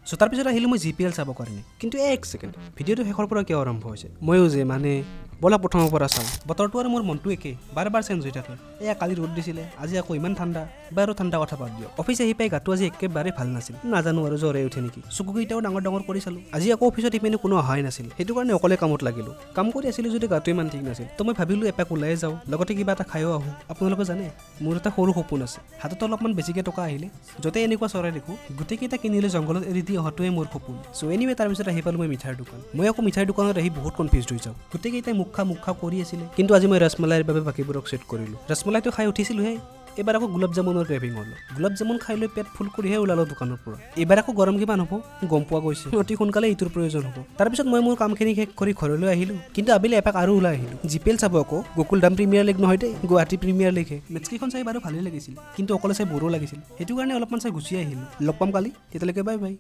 চ' তাৰপিছত আহিলোঁ মই জিপিএল চাবৰ কাৰণে। কিন্তু এক ছেকেণ্ড, ভিডিঅ'টো শেষৰ পৰা কিয় আৰম্ভ হৈছে? ময়ো যে মানে ব'লা প্ৰথমৰ পৰা চাওঁ। বতৰটো আৰু মোৰ মনটো একেই, বাৰ বাৰ চেঞ্জ হৈ থাকে। এয়া কালি ৰ'দ দিছিলে, আজি আকৌ ইমান ঠাণ্ডা। বাৰু, ঠাণ্ডা কথা বাদ দিয়ক। অফিচ আহি পাই গাটো আজি একেবাৰে ভাল নাছিল। নাজানো আৰু জ্বৰে উঠে নেকি। চকুকেইটাও ডাঙৰ ডাঙৰ কৰি চালোঁ। আজি আকৌ অফিচত ইপিনে কোনো অহাই নাছিল, সেইটো কাৰণে অকলে কামত লাগিলোঁ। কাম কৰি আছিলোঁ যদি গাটো ইমান ঠিক নাছিল, তো মই ভাবিলোঁ এপাক ওলাই যাওঁ, লগতে কিবা এটা খায়ো আহোঁ। আপোনালোকে জানে, মোৰ এটা সৰু সপোন আছে। হাতত অলপমান বেছিকৈ টকা আহিলে য'তে এনেকুৱা চৰাই দেখোঁ, গোটেইকেইটা কিনিলে জংঘলত এৰি দি অহাটোৱে মোৰ সপোন। চ' এনিৱে, তাৰপিছত আহি পালোঁ মই মিঠাইৰ দোকান। মই আকৌ মিঠাইৰ দোকানত আহি বহুত কনফিউজ হৈ যাওঁ। গোটেইকেইটাই মোক খা মোক খা কৰি আছিলে, কিন্তু আজি মই ৰসমলাইৰ বাবে বাকীবোৰক ছেট কৰিলোঁ। ৰসমলাইটো খাই উঠিছিলোঁহে, এইবাৰ আকৌ গোলাপ জামুনৰ ক্ৰেভিং হ'ল। গোলাপ জামুন খাই লৈ পেট ফুল কৰিহে ওলালোঁ দোকানৰ পৰা। এইবাৰ আকৌ গৰম কিমান হ'ব গম পোৱা গৈছে, অতি সোনকালে এইটোৰ প্ৰয়োজন হ'ব। তাৰপিছত মই মোৰ কামখিনি শেষ কৰি ঘৰলৈ আহিলোঁ, কিন্তু আবেলি এপাক আৰু ওলাই আহিলোঁ জিপিএল চাব আকৌ। গকুলধাম প্ৰিমিয়াৰ লীগ নহয় দেই, গুৱাহাটী প্ৰিমিয়াৰ লীগহে। মেটছকেইখন চাই বাৰু ভালেই লাগিছিল, কিন্তু অকলে চাই ব'ৰো লাগিছিল। সেইটো কাৰণে অলপমান চাই গুচি আহিলোঁ। লগ পাম কালি, তেতিয়ালৈকে বাই বাই।